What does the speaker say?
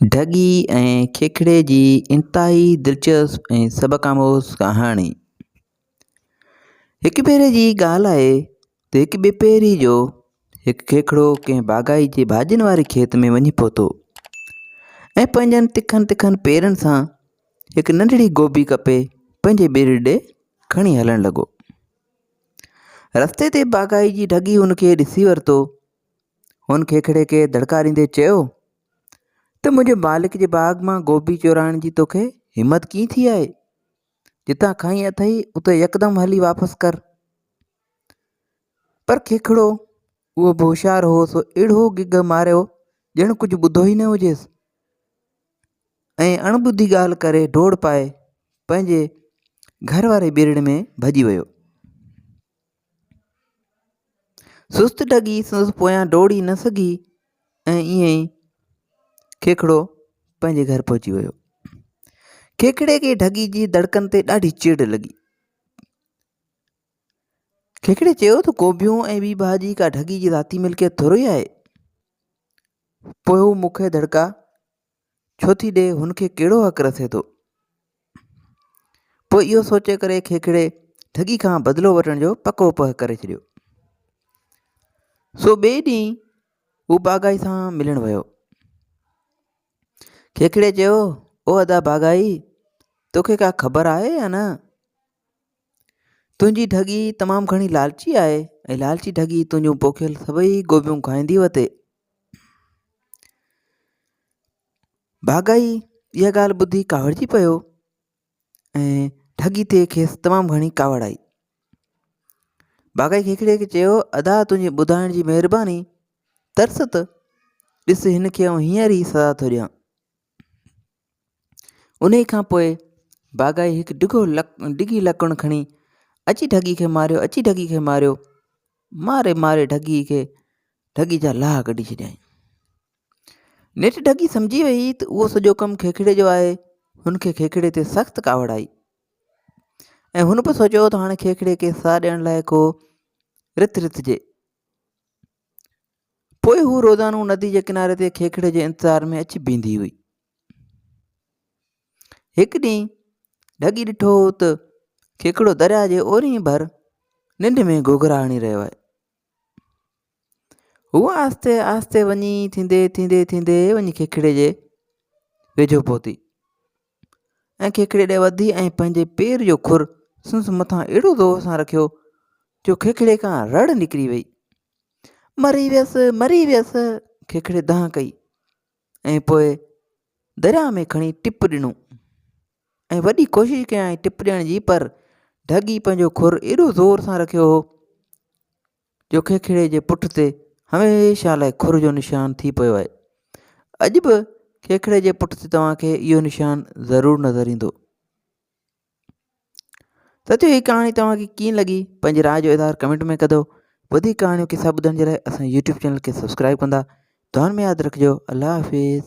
ڍڳي ۽ کيکڙي جي انتهائي دلچسپ ۽ سبق آموز ڪهاڻي. هڪ ڀيري جي ڳالهه آهي ته هڪ ٻپهري جو هڪ کيکڙو ڪنهن باغائي جي ڀاڄين واري کيت ۾ وڃي پهتو ۽ پنهنجن تکن تکن پيرن سان هڪ ننڍڙي گوبي ڪپي پنهنجي ٻيڙي ڏي کڻي هلڻ لڳو. رستي تي باغائي جي ڍڳي هن کي ڏسي ورتو. هن کيکڙي کي دڙڪا ڏيندي چيو ته منهنجي مالڪ جي باغ مان گوبي چورائڻ جي توکي همت ڪيئن ٿي آهي؟ جتان کنئي اٿئي اتي يڪدم هلي واپس ڪر. پر کيکڙو اهو به هوشيار هو سو اهڙو گگهه ماريو ڄڻ ڪجهه ٻڌو ئي نه هجيس ۽ اڻ ٻڌي ڳالهه ڪري ڊوڙ پائي پنهنجي گهر واري ٻيرڙي ۾ ڀڄي ويو. سست ڍڳي سندس پويان ڊوڙي نه سگهي ۽ ائين ئي کيکڙو پنهنجي گهر پهچي ويو. کيکڙي کي ڍڳي جي دڙڪن تي ڏاڍي چڙ لڳي. کيکڙي چيو ته گوبيون ۽ ٻي ڀاڄي ڪا ڍڳي جي ذاتي ملڪيت ٿورو ئي آهي. پوء هو مون کي دڙڪا ڇو ٿي ڏي هن کي ڪهڙو حق رسي ٿو؟ پوء اهو سوچي ڪري کيکڙي ٺڳي کان بدلو وٺڻ جو پڪو پهه ڪري ڇڏيو. سو ٻئي ڏينهن هو باغائي سان ملڻ ويو. کيکڙي چيو، او ادا باغائي، توکي ڪا خبر آهي يا نه؟ تنهنجي ڍڳي تمام گهڻي لالچي آهي ۽ لالچي ڍڳي تنهنجون پوکيل سڀئي گوبيون کائيندي وتي. ڀاڳائي اها ڳالهه ٻڌي ڪاوڙجي پيو ۽ ڍڳي تي کيس تمام گهڻي ڪاوڙ آئي. ڀاڳائي کيکڙي کي چيو، ادا تنهنجي ٻڌائڻ جي مهرباني، ترس ته ڏس هن کي آئون هينئر ئي سزا ٿو ڏيان. انهيء کان پوء باغائي هڪ ڊگهو ڊگهي لڪڻ کڻي اچي ڍڳي کي ماريو، اچي ڍڳي کي ماريو، ماري ماري ڍڳي کي ڍڳي جا لاهه ڪڍي ڇڏيائين. نيٺ ڍڳي سمجهي وئي ته اهو سڄو ڪم کيکڙي جو آهي. هن کي کيکڙي تي سخت ڪاوڙ آئي ۽ هن به سوچيو ته هاڻي کيکڙي کي سزا ڏيڻ لاء ڪو رٿ رٿجي. پوء هوء روزانو ندي جي ڪناري تي کيکڙي جي انتظار ۾ اچي بيهندي هئي. هڪ ڏينهن ڍڳي ڏٺو ته کيکڙو درياء جي اورئين ڀر ننڊ ۾ گهگهرا هڻي رهيو آهي. هوء آهستي آهستي وڃي ٿيندي ٿيندي ٿيندي وڃي کيکڙي جي ويجهو پهتي. ۽ کيکڙي ڏي وڌي ۽ پنهنجي پير جو کر سندس مٿان اهڙو زور سان رکيو جو کيکڙي کان رڙ نڪري وئي. مري ويس، مري ويس! کيکڙي دانهن ڪئي ۽ پوء درياء ۾ کڻي ٽپ ڏنو ۽ وڏي ڪوشش ڪيائين ٽپ ڏيڻ جي پر ڍڳي پنهنجو کر ايڏو زور سان رکيو هو جو کيکڙي جي پٺ تي هميشه لاء کر جو نشان ٿي پيو آهي. اڄ به کيکڙي جي پٺ تي توهان کي اهو نشان ضرور نظر ايندو. ساٿيو هي ڪهاڻي توهان کي ڪيئن لڳي پنهنجي راء جو اظهار ڪمينٽ ۾ ڪندو. وڌيڪ ڪهاڻيون قصا ٻڌڻ جي لاء اسان يوٽيوب چينل کي سبسڪرائب ڪندا. دعائن ۾ ياد رکجو. الله حافظ.